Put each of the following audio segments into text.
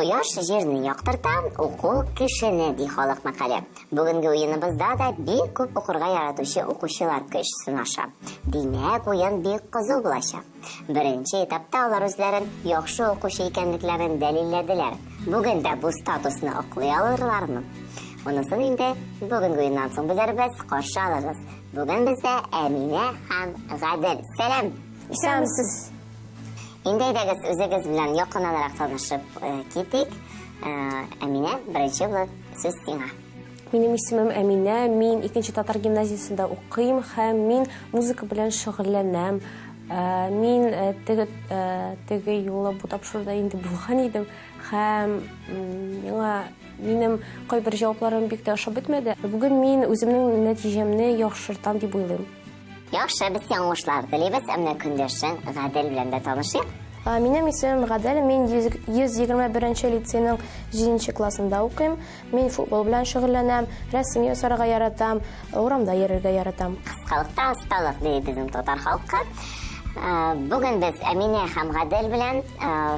Кояш җирне яктырта, уку кешене, ди халык мәкале. Бүгенге уеныбызда да бик күп укырга яратучы укучылар көч сынаша. Димәк, уен бик кызу булачак. Беренче этапта алар үзләрен яхшы укучы икәнлекләрен дәлилләделәр. Бүген дә бу статусны аклый алырлармы? Монысын инде бүгенге уеннан соң белербез, каршы алыгыз. Бүген бездә Әминә һәм Гадел. Сәлам! Исәнмесез! Инде әйдәгез үзегез белән якыннанрак танышып э, китик. Э, Әминә, беренче булып сүз сиңа. Минем исемем Әминә, мин икенче татар гимназиясендә укыйм һәм мин музыка белән шөгыльләнәм. Э, мин теге теге юлы бу тапшыруда инде булган идем һәм миңа минем кайбер җавапларым бик тә ошап бетмәде. Бүген мин үземнең нәтиҗәмне яхшыртам дип уйлыйм. Яхшы, без сиңа уңышлар телибез. Ә менә көндәшең Гадел белән дә танышыйк. Минем исемем Гадел, мин 121 нче лицейның 7 нче классында укыйм. Мин футбол белән шөгыльләнәм, рәсем ясарга яратам, урамда йөрергә яратам. Кыскалыкта осталык ди безнең татар халкы. Бүген без Әминә һәм Гадел белән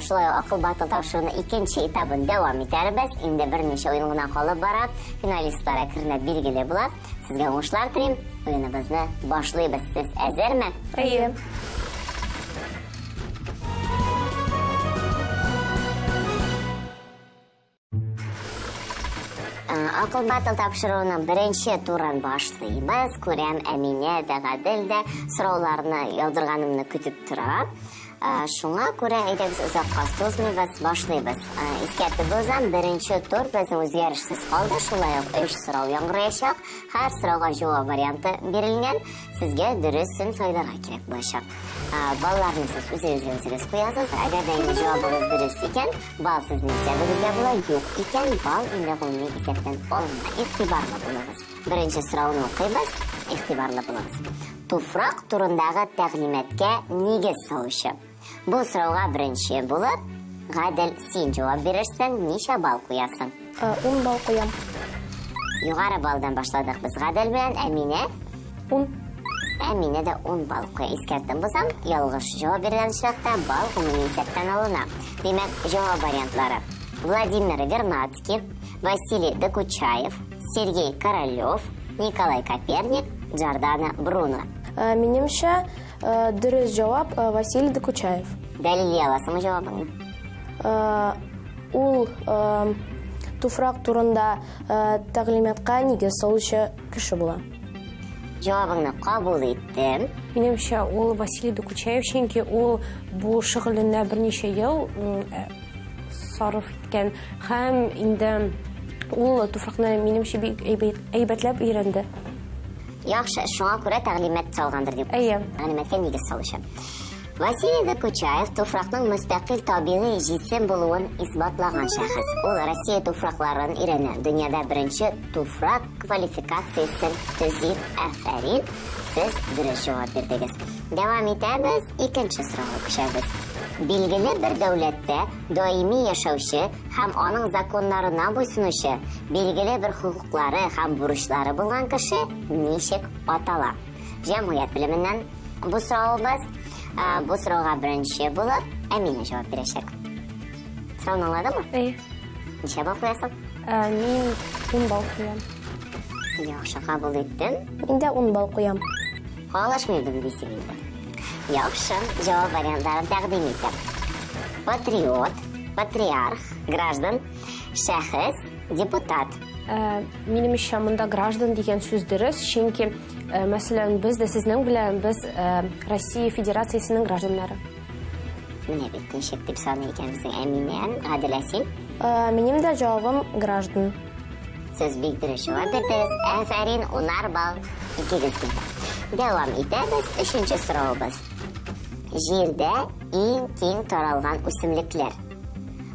шулай ук Акыл батыл тапшыруның икенче этабын дәвам итәрбез. Инде берничә уен гына калып бара. Финалистлар әкренләп билгеле була. Сезгә уңышлар телим. Уеныбызны башлыйбыз. Сез әзерме? Әйе. Акыл батыл тапшыруының беренче турын башлыйбыз. Күрәм, Әминә дә, Гадел дә сорауларны яудырганымны көтеп тора. Шуңа күрә әйдәгез озакка сузмыйбыз, башлыйбыз. Искәртеп узам, беренче тур безнең үзгәрешсез калды. Шулай ук өч сорау яңгыраячак. Һәр сорауга җавап варианты бирелгән. Сезгә дөресен сайларга кирәк булачак. Балларны сез үзегезгә үзегез куясыз. Әгәр дә инде җавабыгыз дөрес икән, балл сезнең исәбегезгә була, юк икән, балл инде гомуми исәптән алына. Игътибарлы булыгыз. Беренче сорауны укыйбыз, игътибарлы булыгыз. Туфрак турындагы тәгълиматкә нигез салучы. Бу сорауга беренче булып, Гадел, син җавап бирерсең, ничә балл куясың? 10 балл куям. Югары баллдан башладык без Гадел белән. Әминә? 10. Әминә дә 10 балл куя. Искәртеп булсам, ялгыш җавап биргән очракта балл гомуми исәптән алына. Димәк, җавап вариантлары: Владимир Вернадский, Василий Докучаев, Сергей Королев, Николай Коперник, Джордано Бруно. Э, минемчә, э, дөрес җавап э, Василий Докучаев. Дәлилли аласыңмы җавабыңны? Ул туфрак турында тәгълиматка нигез салучы кеше була. Җавабыңны кабул иттем. Минемчә, ул Василий Докучаев, чөнки ул бу шөгыленә берничә ел сарыф иткән һәм инде ул туфракны минемчә бик әйбәтләп өйрәнде. Яхшы, шуңа күрә тәгълимат салгандыр дип. Әйе. Тәгълиматка нигез салучы. Василий Докучаев туфракның мөстәкыйль табигый җисем булуын исбатлаган шәхес. Ул Россия туфракларын өйрәнә, дөньяда беренче туфрак квалификациясен төзи. Афәрин, сез дөрес җавап бирдегез. Дәвам итәбез, икенче сорауга күчәбез. Билгеле бер дәүләттә даими яшәүче һәм аның законнарына буйсынучы, билгеле бер хокуклары һәм бурычлары булган кеше ничек атала? Җәмгыять белеменнән бу соравыбыз. Бу сорауга беренче булып Әминә җавап бирәчәк. Сорауны аңладыңмы? Әйе. Ничә балл куясың? Мин 10 балл куям. Яхшы, кабул иттем. Мин дә 10 балл куям. Калышмыйбыз дисең инде. Яхшы, җавап вариантларын тәкъдим итәм. Патриот, патриарх, граждан, шәхес, депутат. Ә, минемчә, монда граждан дигән сүз дөрес, чөнки, ә, мәсәлән, без дә сезнең белән без ә, Россия Федерациясенең гражданнары. Менә бит ничек дип саный икән безнең Әминә. Гадел, ә син? Ә, минем дә җавабым граждан. Сез бик дөрес җавап бирдегез. Афәрин, унар балл икегезгә дә. Дәвам итәбез. Өченче соравыбыз. Җирдә иң киң таралган үсемлекләр.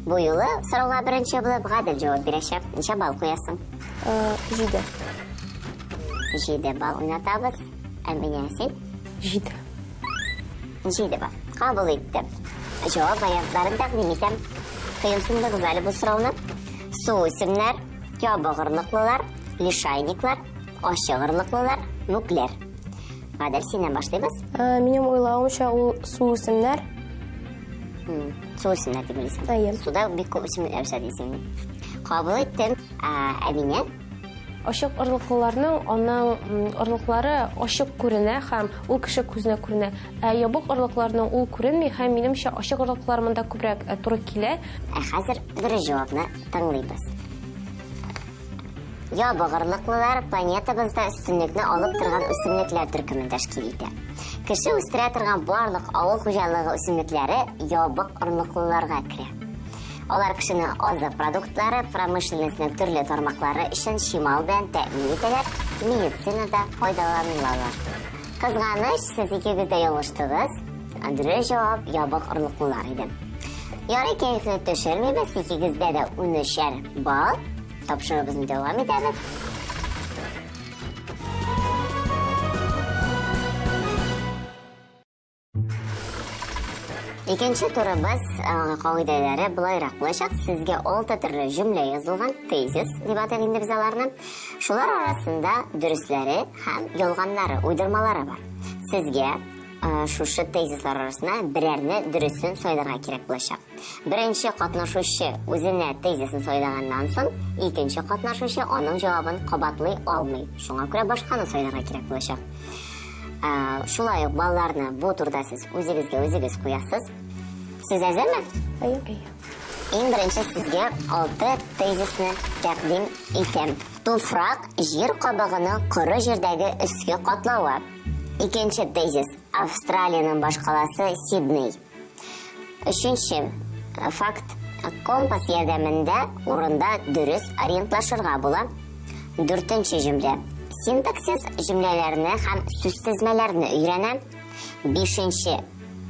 Бу юлы сорауга беренче булып Гадел җавап бирәчәк. Ничә балл куясың? Э, җиде. 7 балл уйнатабыз. Әминә, син? 7. 7 балл. Кабул иттем. Җавап вариантларын тәкъдим итәм. Кыенсындыгыз әле бу сорауны. Су үсемнәр, ябык орлыклылар, лишайниклар, ачык орлыклылар, мүкләр. Гадел, синнән башлыйбыз. Э, минем уйлавымча, ул су үсемнәр. Су үсемнәр дип уйлыйсың. Әйе. Суда бик күп үсемлекләр үсә дисең. Кабул иттем. Әминә? Ачык орлыклыларның аның орлыклары ачык күренә һәм ул кеше күзенә күренә. Ә ябык орлыкларның ул күренми һәм минемчә ачык орлыклар монда күбрәк туры килә. Ә хәзер дөрес җавапны тыңлыйбыз. Ябык орлыклылар планетабызда өстенлекне алып торган үсемлекләр төркемен тәшкил итә. Кеше үстерә торган барлык авыл хуҗалыгы үсемлекләре ябык орлыклыларга керә. Алар кешене азык продуктлары, промышленностьның төрле тармаклары өчен чимал белән тәэмин итәләр, медицинада файдаланылалар. Кызганыч, сез икегез дә ялгыштыгыз. Дөрес җавап ябык орлыклылар иде. Ярый, кәефне төшермибез, икегездә дә унөчәр балл. Тапшыруыбызны дәвам итәбез. Икенче турыбыз кагыйдәләре былайрак булачак. Сезгә алты төрле җөмлә язылган, тезис дип атыйк инде без аларны. Шулар арасында дөресләре һәм ялганнары, уйдырмалары бар. Сезгә шушы тезислар арасына берәрне дөресен сайларга кирәк булачак. Беренче катнашучы үзенә тезисын сайлаганнан соң, икенче катнашучы аның җавабын кабатлый алмый. Шуңа күрә башканы сайларга кирәк булачак. Шулай ук балларны бу турда сез үзегезгә үзегез куясыз. Сез әзерме? Әйе. Иң беренче сезгә алты тезисны тәкъдим итәм. Туфрак җир кабыгының коры җирдәге өске катлавы. Икенче тезис Австралиянең башкаласы Сидней. Өченче факт компас ярдәмендә урында дөрес ориентлашырга була. Дүртенче җөмлә. Синтаксис җөмләләрне һәм сүзтезмәләрне өйрәнә. Бишенче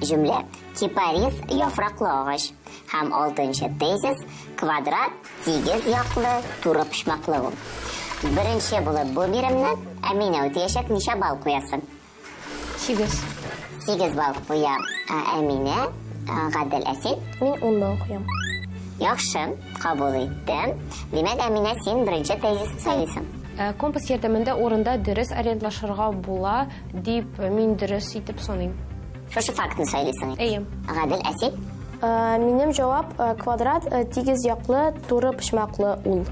җөмлә. Кипарис яфраклы агач. Һәм алтынчы тезис квадрат тигез яклы туры почмаклы ул. Беренче булып бу биремне Әминә үтәячәк. Ничә балл куясың? 8. 8 балл куя Әминә. Гадел, ә син? Мин 10 балл куям. Яхшы, кабул иттем. Димәк, Әминә, син беренче тезисны сайлыйсың. Компас ярдәмендә урында дөрес ориентлашырга була дип мин дөрес итеп саныйм. Шушы фактны сайлыйсың. Әйе. Гадел, ә син? Минем җавап квадрат тигез яклы туры почмаклы ул.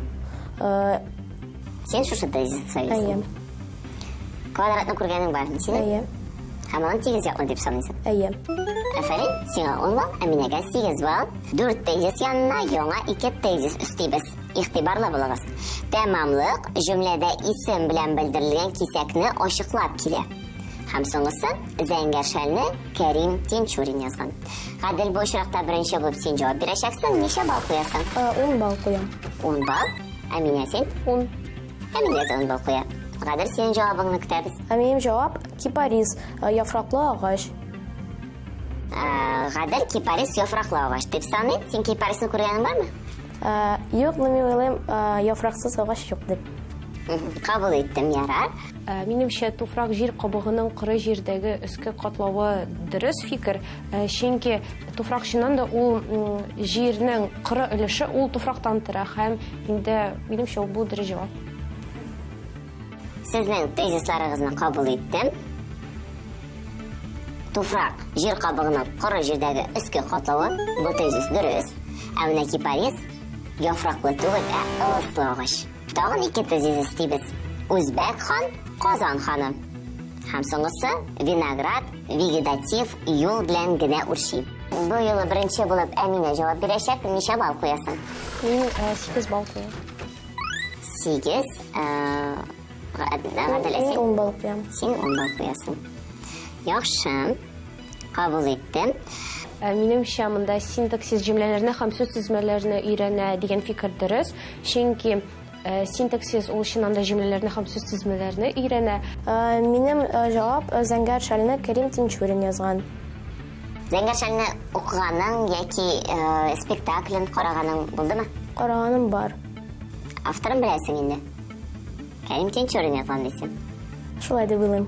Син шушы тезисны сайлыйсың. Әйе. Квадратны күргәнең бар, синең? Әйе. Һәм аны тигез яклы дип саныйсың. Әйе. Афәрин, сиңа 10 балл, Әминәгә 8 балл. 4 тезис янына яңа 2 тезис өстибез. Игътибарлы булыгыз. Тәмамлык җөмләдә исем белән белдерелгән кисәкне ачыклап килә. Һәм соңгысы Зәңгәр шәлне Кәрим Тинчурин язган. Гадел, бу очракта беренче булып син җавап бирәчәксең. Ничә балл куясың? 10 балл куям. 10 балл. Әминә, син? 10. Әминә дә 10 балл куя. Гадел, синең җавабыңны көтәбез. Ә минем җавап кипарис, яфраклы агач. Гадел, кипарис яфраклы агач дип саный. Син кипарисны күргәнең бармы? Юк, но мин уйлыйм, яфраксыз агач юк дип. Кабул иттем, ярар. Минемчә, туфрак җир кабыгының коры җирдәге өске катлавы дөрес фикер, чөнки туфрак чыннан да ул җирнең коры өлеше ул туфрактан тора һәм инде минемчә бу дөрес җавап. Сезнең тезисларыгызны кабул иттем. Туфрак җир кабыгының коры җирдәге өске катлавы, бу тезис дөрес. Ә менә кипарис яфраклы түгел, ә ылыслы агач. Тагын 2 тезис өстибез. Үзбәк хан, Казан ханы. Һәм соңгысы виноград вегетатив юл белән генә үрчи. Бу юлы беренче булып Әминә җавап бирәчәк. Ничә балл куясың? Мин 8 балл куям. 8, Гадел, Мин син? 10 балл куям. Син 10 балл куясың. Яхшы, кабул иттем. Минемчә, монда синтаксис җөмләләрне һәм сүз тезмәләрне өйрәнә дигән фикер дөрес, чөнки синтаксис ул чыннан да җөмләләрне һәм сүз тезмәләрне өйрәнә. Минем җавап Зәңгәр шәлне Кәрим Тинчурин язган. Зәңгәр шәлне укыганың яки спектаклен караганың булдымы? Караганым бар. Авторын беләсең инде. Кәрим Тинчурин язган дисең. Шулай дип уйлыйм.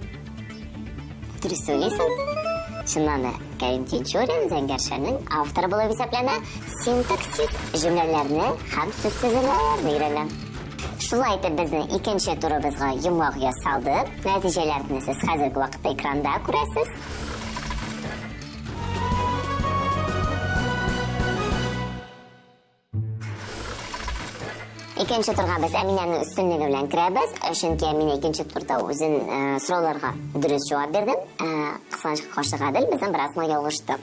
Дөрес сөйлисең. Чыннан да Кәрим Тинчурин Зәңгәр шәлнең авторы булып исәпләнә. Синтаксис җөмләләрне һәм сүз тезмәләрне өйрәнә. Шулай итеп безнең икенче турыбызга йомгак ясалды. Нәтиҗәләрне сез хәзерге вакытта экранда күрәсез. Икенче турга без Әминәнең өстенлеге белән керәбез, чөнки Әминә икенче турда үзен сорауларга дөрес җавап бирде. Кызганычка каршы Гадел безнең бераз гына ялгышты.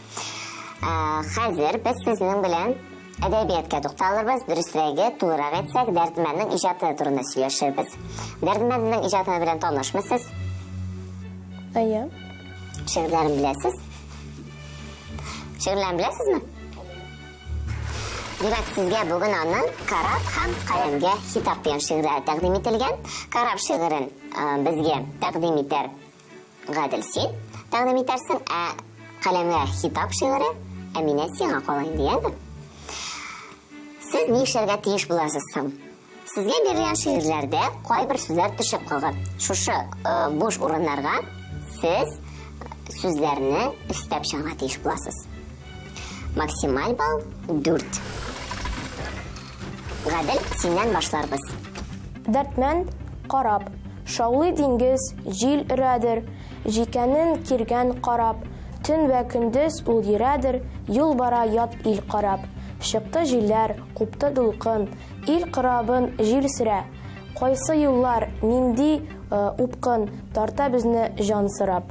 Хәзер без сезнең белән әдәбияткә тукталырбыз, дөресрәге, тулырак әйтсәк, Дәрдмәнднең иҗаты турында сөйләшербез. Дәрдмәнднең иҗаты белән танышмы сез? Әйе. Шигырьләрен беләсез? Шигырьләрен беләсезме? Димәк, сезгә бүген аның Карап һәм Каләмгә хитап дигән шигырьләре тәкъдим ителгән. Карап шигырен безгә тәкъдим итәр Гадел син, тәкъдим итәрсең, ә Каләмгә хитап шигыре Әминә сиңа кала инде, яме? Сез ни эшләргә тиеш буласыз соң? Сезгә бирелгән шигырьләрдә кайбер сүзләр төшеп калган. Шушы буш урыннарга сез сүзләрне өстәп чыгарга тиеш буласыз. Максималь балл 4. Гадел, синнән башларбыз. Дәртмән карап, шаулый диңгез, җил өрәдер, Җикәнен киргән карап, Төн вә көндез ул йөрәдер, Юл бара ят ил карап. Чыкты җилләр, купты дулкын, Ил корабын җил сөрә. Кайсы юллар, нинди упкын Тарта безне җан сорап.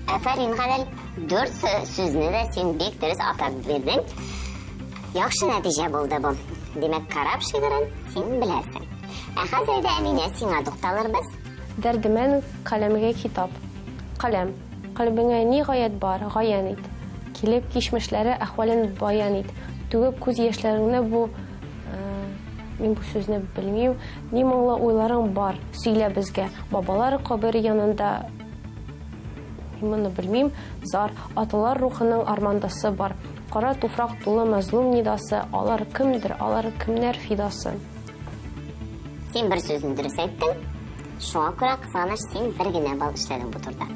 Афәрин, Гадел! Дүрт сүзне дә син бик дөрес атап бирдең. Яхшы нәтиҗә булды бу. Димәк, кораб шигырен син беләсең. Ә хәзер әйдә, Әминә, сиңа тукталырбыз. Дәрдемән каләмгә китап. Каләм. Кальбеңә ни гаять бар, гаян ит. Килеп кичмешләре әхвален баян ит. Түгеп күз яшьләреңне бу Мин бу сүзне белмим. Ни моңлы уйларың бар, сөйлә безгә. Бабалар кабере янында Мин моны белмим. Зар, аталар рухының армандасы бар. Кара туфрак тулы мәзлум нидасы, алар кемдер, алар кемнәр фидасы. Син бер сүзне дөрес әйттең. Шуңа күрә, кызганыч, син бер генә балл эшләдең бу турда.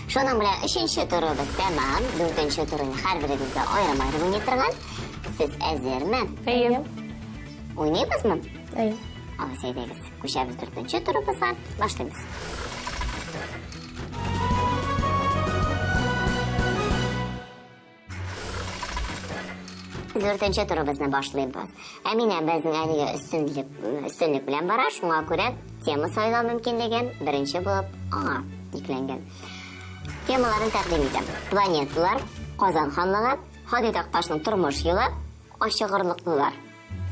Шуның белән өченче турыбыз тәмам. Дүртенче турны һәрберегезгә аерым-аерым уйный торган. Сез әзерме? Әйе. Уйныйбызмы? Әйе. Алайса әйдәгез, күчәбез дүртенче турыбызга. Башлыйбыз. Дүртенче турыбызны башлыйбыз. Әминә безнең әлеге өстенлек, өстенлек белән бара, шуңа күрә тема сайлау мөмкинлеге беренче булып аңа йөкләнгән. Темаларын тәкъдим итәм. Планеталар, Казан ханлыгы, Һади Такташның тормыш юлы, ачыгырлыклылар.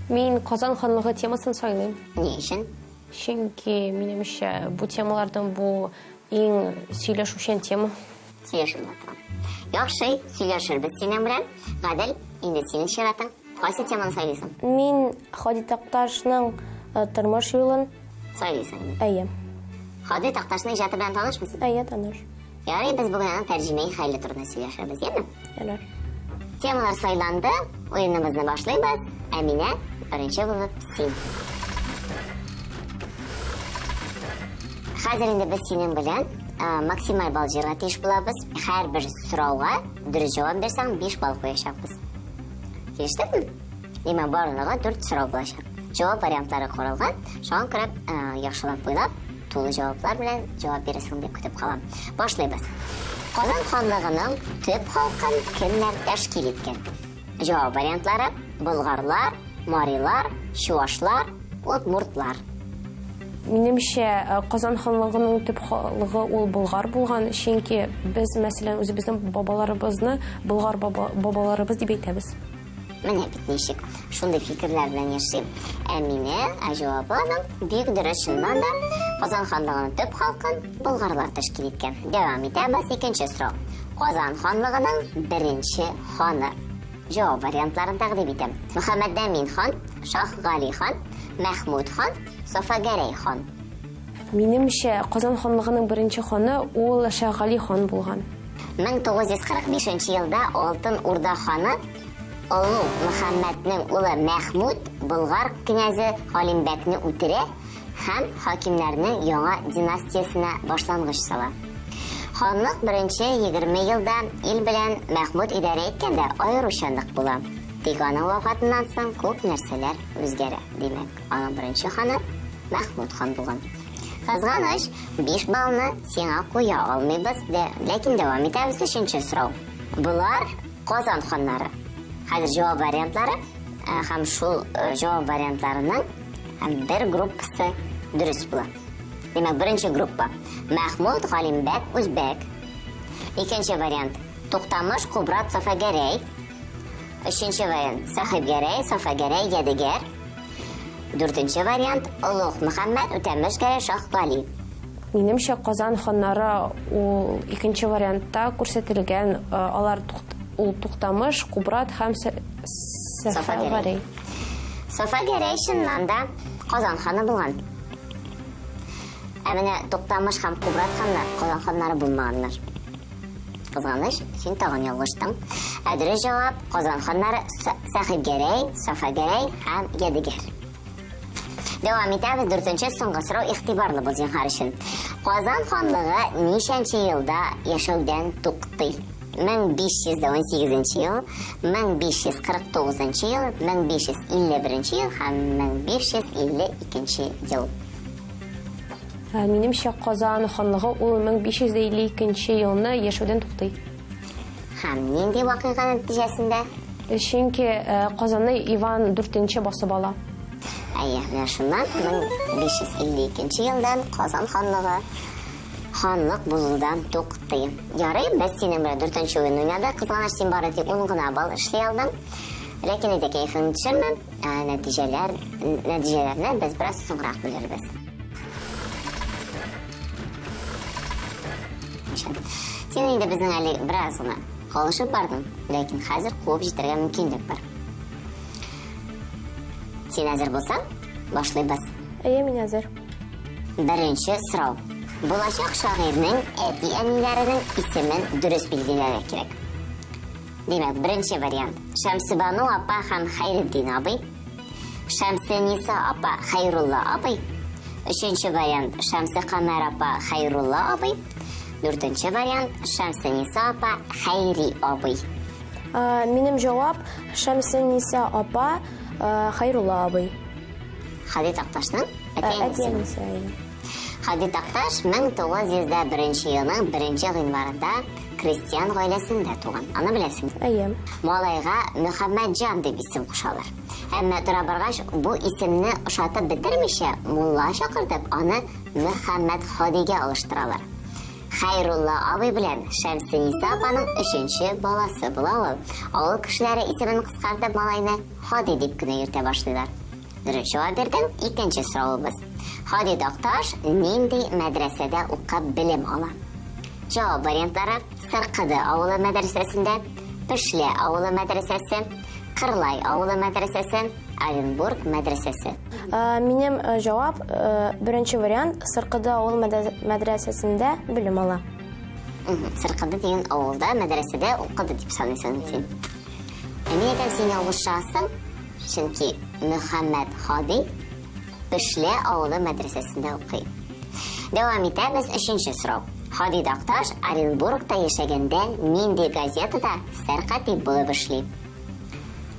Мин Казан ханлыгы темасын сайлыйм. Ни өчен? Чөнки, минемчә, бу темалардан бу иң сөйләшүчән тема. Сөйләшеп була торган. Яхшы, сөйләшербез синең белән. Гадел, инде синең чиратың. Кайсы теманы сайлыйсың? Мин Һади Такташның э, тормыш юлын сайлыйсың инде. Әйе. Һади Такташның иҗаты белән танышмы син? Әйе, таныш. Ярый, без бүген аның тәрҗемәи хәле турында сөйләшербез, яме? Ярар. Темалар сайланды, уеныбызны башлыйбыз. Әминә, беренче булып син. Хәзер инде без синең белән максималь балл җыярга тиеш булабыз. Һәрбер сорауга дөрес җавап бирсәң, 5 балл куячакбыз. Килештекме? Димәк, барлыгы 4 сорау булачак. Җавап вариантлары каралган. Шуңа күрә яхшылап уйлап, тулы җаваплар белән җавап бирәсең дип көтеп калам. Башлыйбыз. Казан ханлыгының төп халкын кемнәр тәшкил иткән? Җавап вариантлары: болгарлар, марилар, чуашлар, удмуртлар. Минемчә, Казан ханлыгының төп халыгы ул болгар булган, чөнки без, мәсәлән, үзебезнең бабаларыбызны болгар бабаларыбыз дип әйтәбез. Менә бит ничек шундый фикерләр белән яши Әминә, ә җавабы аның бик дөрес чыннан да Казан ханлыгының төп халкын болгарлар тәшкил иткән. Дәвам итәбез, икенче сорау. Казан ханлыгының беренче ханы. Җавап вариантларын тәкъдим итәм. Мөхәммәдәмин хан, Шаһ Гали хан, Мәхмүд хан, Сафа Гәрәй хан. Минемчә, Казан ханлыгының беренче ханы ул Шаһ Гали хан булган. 1945 нче елда Алтын Урда ханы Олуг Мөхәммәднең улы Мәхмүд Болгар князе Галимбәкне үтерә һәм хакимнәрнең яңа династиясенә башлангыч сала. Ханлык беренче 20 елда ил белән Мәхмүд идарә иткәндә аеруча нык була. Тик аның вафатыннан соң күп нәрсәләр үзгәрә. Димәк, аның беренче ханы Мәхмүд хан булган. Кызганыч, 5 баллны сиңа куя алмыйбыз, дә, ләкин дәвам итәбез өченче сорау. Болар Казан ханнары. Хәзер җавап вариантлары. Һәм шул җавап вариантларының бер группасы дөрес була. Димәк, беренче группа Мәхмүд Галимбәк Үзбәк. Икенче вариант Туктамыш Кубрат Сафагәрәй. Өченче вариант Сахибгәрәй Сафагәрәй Ядегәр. Дүртенче вариант Олуг Мөхәммәд Үтәмеш Гәрәй Шаһ Гали. Минемчә, Казан ханнары ул икенче вариантта күрсәтелгән. Алар ул Туктамыш, Кубрат һәм Сафа Гәрәй. Сафа Гәрәй чыннан да Казан ханы булган. Ә менә Туктамыш һәм Кубрат ханнар Казан ханнары булмаганнар. Кызганыч, син тагын ялгыштың. Ә дөрес җавап Казан ханнары Сәхибгәрәй, Сафа Гәрәй һәм Ядегәр. Дәвам итәбез. Дүртенче соңгы сорау игътибарлы бул зинһар өчен. Казан ханлыгы ничәнче елда яшәүдән туктый? 1518 ел, 1549 ел, 1551 ел һәм 1552 ел. Минемчә, Казан ханлыгы ул 1552 елны яшәүдән туктый. Һәм нинди вакыйга нәтиҗәсендә? Чөнки Казанны Иван IV басып ала. Әйе, менә шуннан 1552 елдан Казан ханлыгы ханлык булудан туктый. Ярый, без синең белән дүртенче уен уйнадык. Кызганыч, син бары тик 10 гына балл эшли алдың. Ләкин әйдә кәефеңне төшермә. Нәтиҗәләр, нәтиҗәләрне без бераз соңрак белербез. Син инде безнең әле бераз гына калышып бардың, ләкин хәзер куып җитәргә мөмкинлек бар. Син әзер булсаң, башлыйбыз. Әйе, мин әзер. Беренче сорау. Булачак шагыйрьнең әти-әниләренең исемен дөрес билгеләргә кирәк. Димәк, беренче вариант. Шәмсебану апа һәм Хәйретдин абый. Шәмсениса апа Хәйрулла абый. Өченче вариант Шәмсекамәр апа Хәйрулла абый. Дүртенче вариант Шәмсениса апа Хәйри абый. Минем җавап Шәмсениса апа Хәйрулла абый. Һади Такташның әти-әнисе. Һади Такташ 1901 елның 1 гыйнварында крестьян гаиләсендә туган. Аны беләсең. Әйе. Малайга Мөхәммәтҗан дип исем кушалар. Әмма тора баргач, бу исемне ошатып бетермичә, мулла чакыртып, аны Мөхәммәт Һадигә алыштыралар. Хәйрулла абый белән Шәмсениса апаның өченче баласы була ул. Авыл кешеләре исемен кыскартып малайны Һади дип кенә йөртә башлыйлар. Дөрес җавап бирдең. Икенче соравыбыз. Һади Такташ нинди мәдрәсәдә укып белем ала? Җавап вариантлары: Сыркыды авылы мәдрәсәсендә, Пешлә авылы мәдрәсәсе, Кырлай авылы мәдрәсәсе, Оренбург мәдрәсәсе. Минем җавап беренче вариант Сыркыды авыл мәдрәсәсендә белем ала. Сыркыды дигән авылда мәдрәсәдә укыды дип саныйсың син. Ә мин әйтәм, син ялгышасың, чөнки Мөхәммәд Һади Пешлә авылы мәдрәсәсендә укый. Дәвам итәбез, өченче сорау. Һади Такташ Оренбургта яшәгәндә нинди газетада сәркатип булып эшли?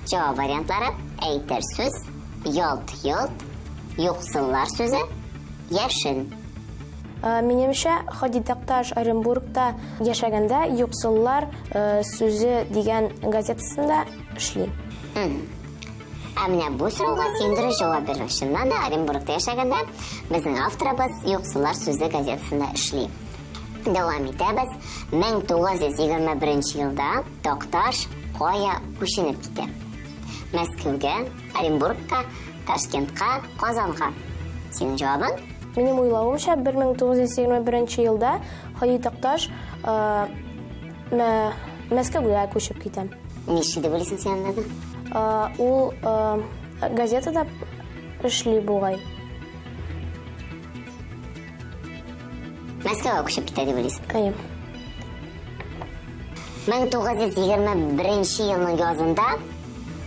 Җавап вариантлары: әйтер сүз, ялт-йолт, юксыллар сүзе, яшен. Минемчә, Һади Такташ Оренбургта яшәгәндә Юксыллар сүзе дигән газетасында эшли. Ә менә бу сорауга син дөрес җавап бирдең. Чыннан да, Оренбургта яшәгәндә безнең авторыбыз Юксыллар сүзе газетасында эшли. Дәвам итәбез. 1921 елда Такташ кая күченеп китә? Мәскәүгә, Оренбургка, Ташкентка, Казанга. Синең җавабың? Минем уйлавымча, 1921 елда Һади Такташ Мәскәүгә күчеп китә. Ничек дип уйлыйсың син анда да? Ул газетада эшли бугай. Мәскәүгә күчеп китә дип уйлыйсың? Әйе. 1921 елның язында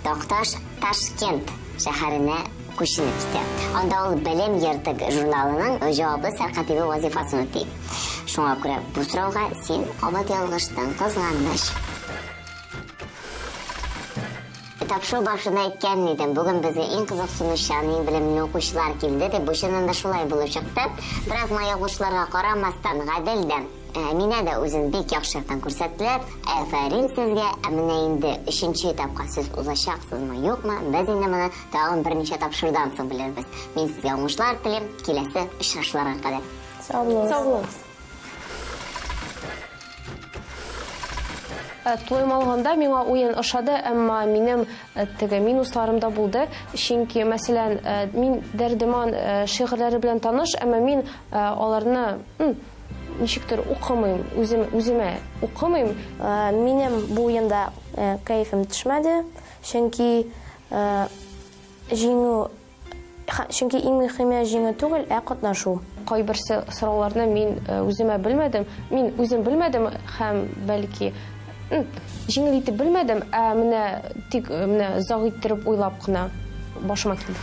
Такташ Ташкент шәһәренә күченеп китә. Анда ул Белем йорты журналының җаваплы сәркатибе вазифасын үти. Шуңа күрә бу сорауга син кабат ялгыштың, кызганыч. Тапшыру башында әйткән идем, бүген безгә иң кызыксынучан, иң белемле укучылар килде дип, бу чыннан да шулай булып чыкты. Бераз май укучыларга карамастан, Гадел дә, Әминә дә үзен бик яхшы яктан күрсәттеләр. Афәрин сезгә! Ә менә инде өченче этапка сез узачаксызмы, юкмы, без инде моны тагын берничә тапшырудан соң белербез. Мин сезгә уңышлар телим, киләсе очрашуларга кадәр. Сау булыгыз. Сау булыгыз. Тулаем алганда миңа уен ошады, әмма минем теге минусларым да булды. Чөнки, мәсәлән, мин Дәрдеман шигырьләре белән таныш, әмма мин аларны ничектер укымыйм, үзем үземә укымыйм. Минем бу уенда кәефем төшмәде, чөнки җиңү чөнки иң мөһиме җиңү түгел, ә катнашу. Кайберсе сорауларны мин үземә белмәдем. Мин үзем белмәдем һәм бәлки җиңел итеп белмәдем, ә менә тик менә озак иттереп уйлап кына башыма килде.